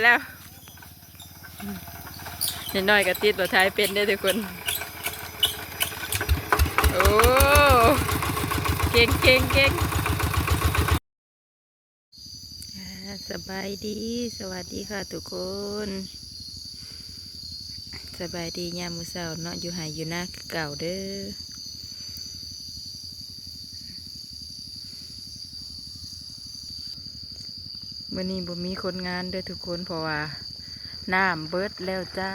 ແລ້ວ ເດັກນ້ອຍກໍຕິດລົດໄຖເປັນເດ້ທຸກຄົນ. ໂອ້ ເກັ່ງ ເກັ່ງ ເກັ່ງ. ອ່າ ສະບາຍດີ ສະຫວັດດີຄ່ະທຸກຄົນ. ສະບາຍດີຍາມມື້ເຊົ້າເນາະ ຢູ່ໄຮ່ຢູ່ນາຄືເກົ່າເດີ້. ມື້ນີ້ບໍ່ມີຄົນງານເດີ້ທຸກຄົນ ເພາະວ່ານ້ຳເບິດແລ້ວຈ້າ.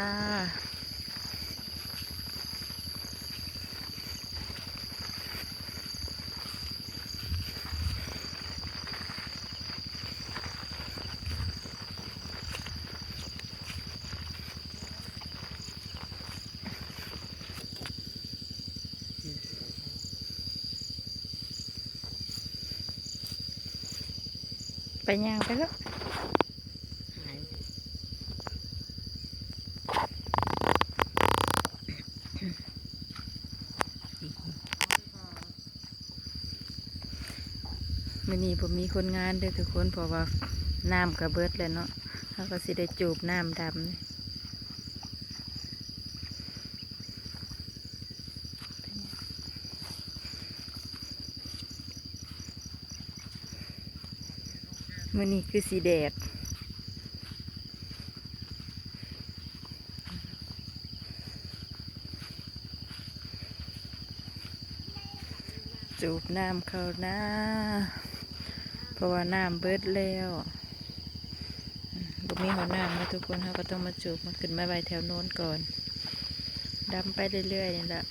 ໄປ ຍ່າງໄປເນາະ. ມື້ນີ້ບໍ່ມີຄົນງານເດີ້ທຸກຄົນ ເພາະວ່ານ້ຳກໍເບິດແລ້ວເນາະ ເຮົາກໍຊິໄດ້ຈູບນ້ຳດຳ. ມື້ນີ້ຄືຊິແດດ. ສູບນ້ຳເຂົ້ານາ ເພາະວ່ານ້ຳເບິດແລ້ວ. ບໍ່ມີຫົວນ້ຳເນາະທຸກຄົນ ເຮົາກໍຕ້ອງມາຈູບ ມາຂຶ້ນມາໄວ້ແຖວໂນ້ນກ່ອນ ດຳໄປເລື້ອຍໆນີ້ລະ.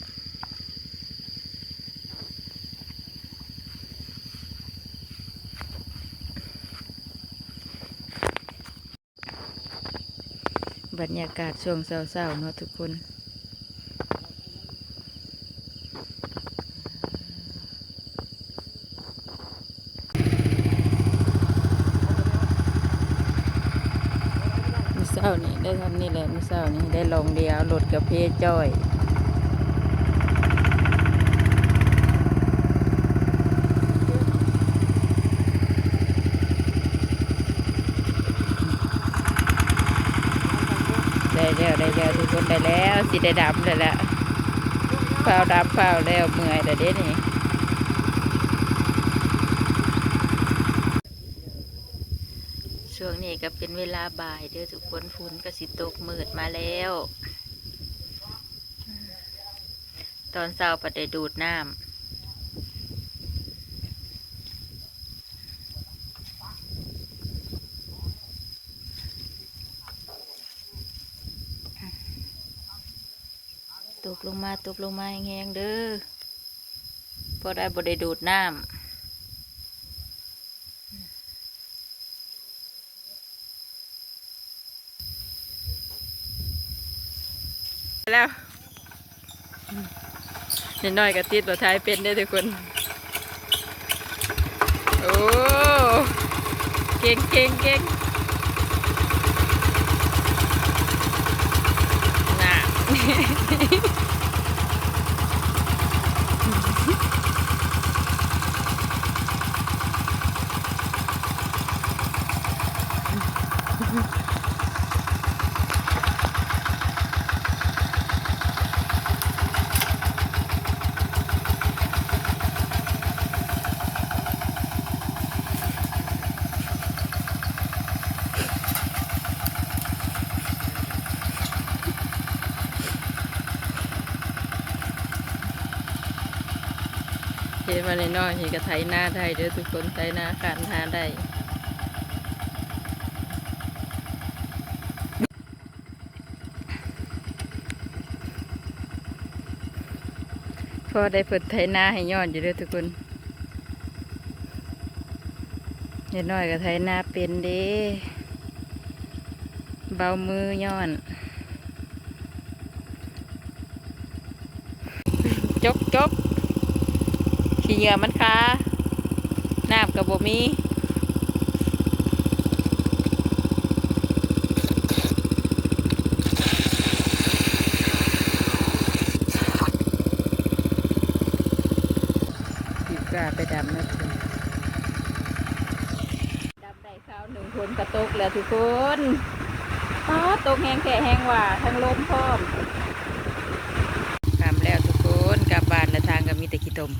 ບັນຍາກາດຊ່ວງເຊົ້າໆເນາະທຸກຄົນ. ມື້ເຊົ້ານີ້ໄດ້ຊ່ຳນີ້ແຫຼະ ມື້ເຊົ້ານີ້ໄດ້ລອງດຽວ ລົດກະເພຈ້ອຍ. ໄດ້ແລ້ວ ໄດ້ແລ້ວທຸກຄົນ ໄດ້ແລ້ວ ຊິໄດ້ດຳແລ້ວລະ ຟ້າວດຳຟ້າວແລ້ວ ເມື່ອຍແລ້ວເດ້ນີ້. ຊ່ວງນີ້ກໍເປັນເວລາບ່າຍເດີ້ທຸກຄົນ ຝົນກໍຊິຕົກມືດມາແລ້ວ. ຕອນເຊົ້າພັດໄດ້ດູດນ້ຳ ຕົກລົງມາ ຕົກລົງມາແຮງໆເດີ້ ພໍໄດ້ບໍ່ໄດ້ດູດນ້ຳ. ແລ້ວ ເດັກນ້ອຍກໍຕິດລົດໄຖເປັນເດ້ທຸກຄົນ. ໂອ້ ເກັ່ງ ເກັ່ງ ເກັ່ງ ນະ. ເຮັດມານ້ອຍໆນີ້ກໍໄຖນາໄດ້ເດີ້ທຸກຄົນ ໄຖນາຄານນາໄດ້. ພໍໄດ້ເພິ່ນໄຖນາໃຫ້ຍ້ອນຢູ່ເດີ້ທຸກຄົນ. ເດັກນ້ອຍກໍໄຖນາເປັນເດ້ ເບົາມືຍ້ອນ. ຈົກໆ ຂີ້ເຫຍື້ອມັນຄາ ນ້ຳກໍບໍ່ມີ. ຕີກາໄປດຳເນາະ ດຳໄດ້ ຄາວໜຶ່ງຝົນກໍຕົກແລ້ວທຸກຄົນ. ຕົກແຮງແທ້ແຮງວ່າ ທັງລົມພ້ອມ. ຄ່ຳແລ້ວທຸກຄົນ ກັບບ້ານແລ້ວ ທາງກໍມີແຕ່ຂີ້ຕົມ.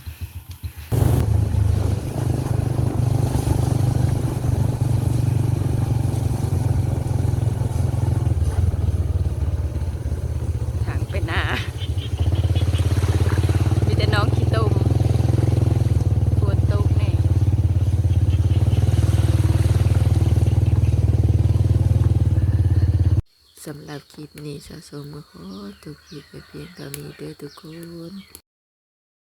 ທາງໄປນາ ມີແຕ່ໜອງຂີ້ຕົມ ຝົນຕົກແນ່. ສຳລັບຄລິບນີ້ ສາວໂສມກໍຂໍຈົບຄລິບໄວ້ພຽງເທົ່ານີ້ເດີທຸກຄົນ.